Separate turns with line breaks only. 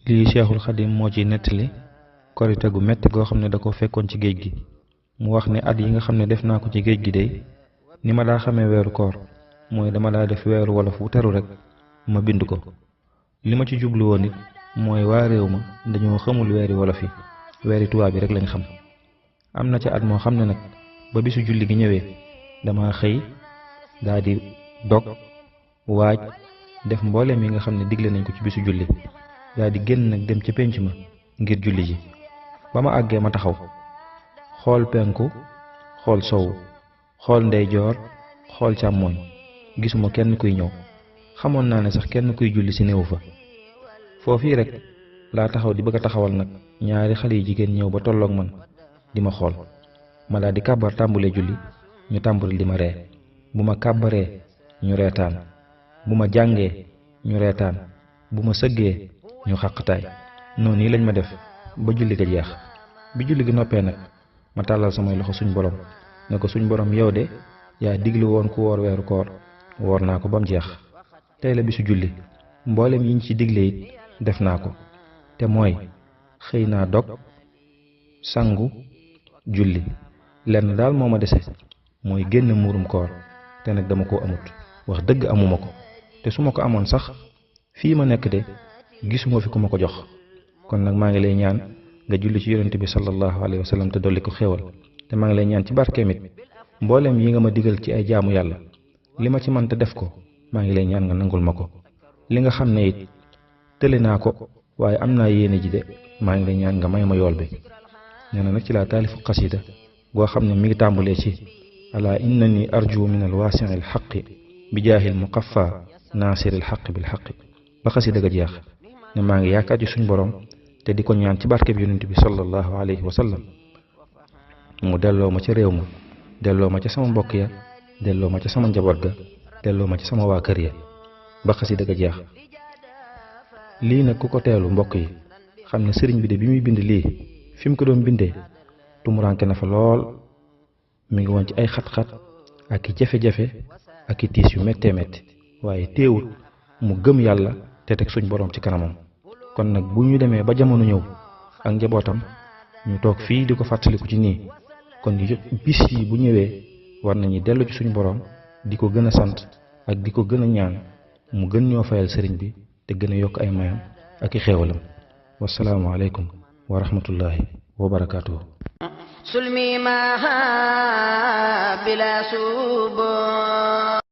lii Cheikhul Khadim moo ci nettali korite gu metti goo xam ne da ko fekkoon ci géej gi. mu wax ne at yi nga xam ne def naa ko ci géej gi day ni ma daa xamee weeru koor mooy dama daa def weeru wolof wu teru rek ma bind ko. li ma ci jublu woon it mooy waa réew ma dañoo xamul weeri wolof yi weeri tubaab yi rek lañ xam. am na ca at moo xam ne nag ba bisu julli gi ñëwee dama xëy daa di dog waaj def mbooleem yi nga xam ne digle nañ ko ci bisu julli daa di génn nag dem ca pénc ma ngir julli ji. ba ma àggee ma taxaw xool penku xool sowu xool ndeyjoor xool càmmooñ gisuma kenn kuy ñëw. xamoon naa ne sax kenn kuy julli si néewu fa. foofii rek laa taxaw di bëgg a taxawal nag ñaari xale yu jigéen ñëw ba tolloog man di ma xool ma daal di kàbbar tàmbulee julli ñu tàmbali di ma ree. bu ma kàbbaree ñu reetaan bu ma jàngee ñu reetaan bu ma sëggee ñu xàqtaay. noonu yi lañ ma def ba julli ga jeex. bi julli gi noppee nag ma tàllal samay loxo suñ borom ne ko suñ borom yow de yaa diglu woon ku woor weeru koor woor naa ko ba mu jeex. tey la bisu julli mboolem yiñ ci digle it def naa ko te mooy xëy naa dog sangu julli. lenn daal moo ma dese mooy génn muurum koor te nag dama ko amut wax dëgg amuma ko te su ma ko amoon sax fii ma nekk de gisuma fi ku ma ko jox. kon nag maa ngi lay ñaan nga julli ci yonent bi sallallahu alayhi wa sallam te dolli ko xéewal te maa ngi lay ñaan ci barkeem it mboolem yi nga ma digal ci ay jaamu yàlla li ma ci mën te def ko maa ngi lay ñaan nga nangul ma ko. li nga xam ne it tële naa ko waaye am naa yéene ji de maa ngi lay ñaan nga may ma yool bi. nee na nag ci laa taalifu xasida goo xam ne mi ngi tàmbalee ci ala innani arju min alwaasi alxaqi bi jaahil muqaffa naasiri alxaqi bilxaqi ba xasida ga jeex. ne maa ngi yaakaar ci suñ borom te di ko ñaan ci barkeb yonent bi sallallahu alayhi wa sallam mu delloo ma ca réew ma delloo ma ca sama mbokk ya delloo ma ca sama njaboot ga delloo ma ci sama waa kër ya ba xasida ga jeex. lii nag ku ko teelu mbokk yi xam ne sëriñ bi de bi muy bind lii fi mu ko doon bindee tumuranke na fa lool. mi ngi woon ci ay xat-xat ak i jafe-jafe ak i tiis yu méttee métti waaye teewul mu gëm yàlla te teg suñ borom ci kanamam. kon nag bu ñu demee ba jamono ñëw ak njabootam ñu toog fii di ko fàttaliku ci nii kon bis yi bu ñëwee war nañu dellu ci suñ borom di ko gën a sant ak di ko gën a ñaan mu gën ñoo fayal sëriñ bi te gën a yokk ay mayam ak i xéewalam. wasalaamu aleykum wa rahmatullahi wa barakaatuhu.
sulmi ma bila subo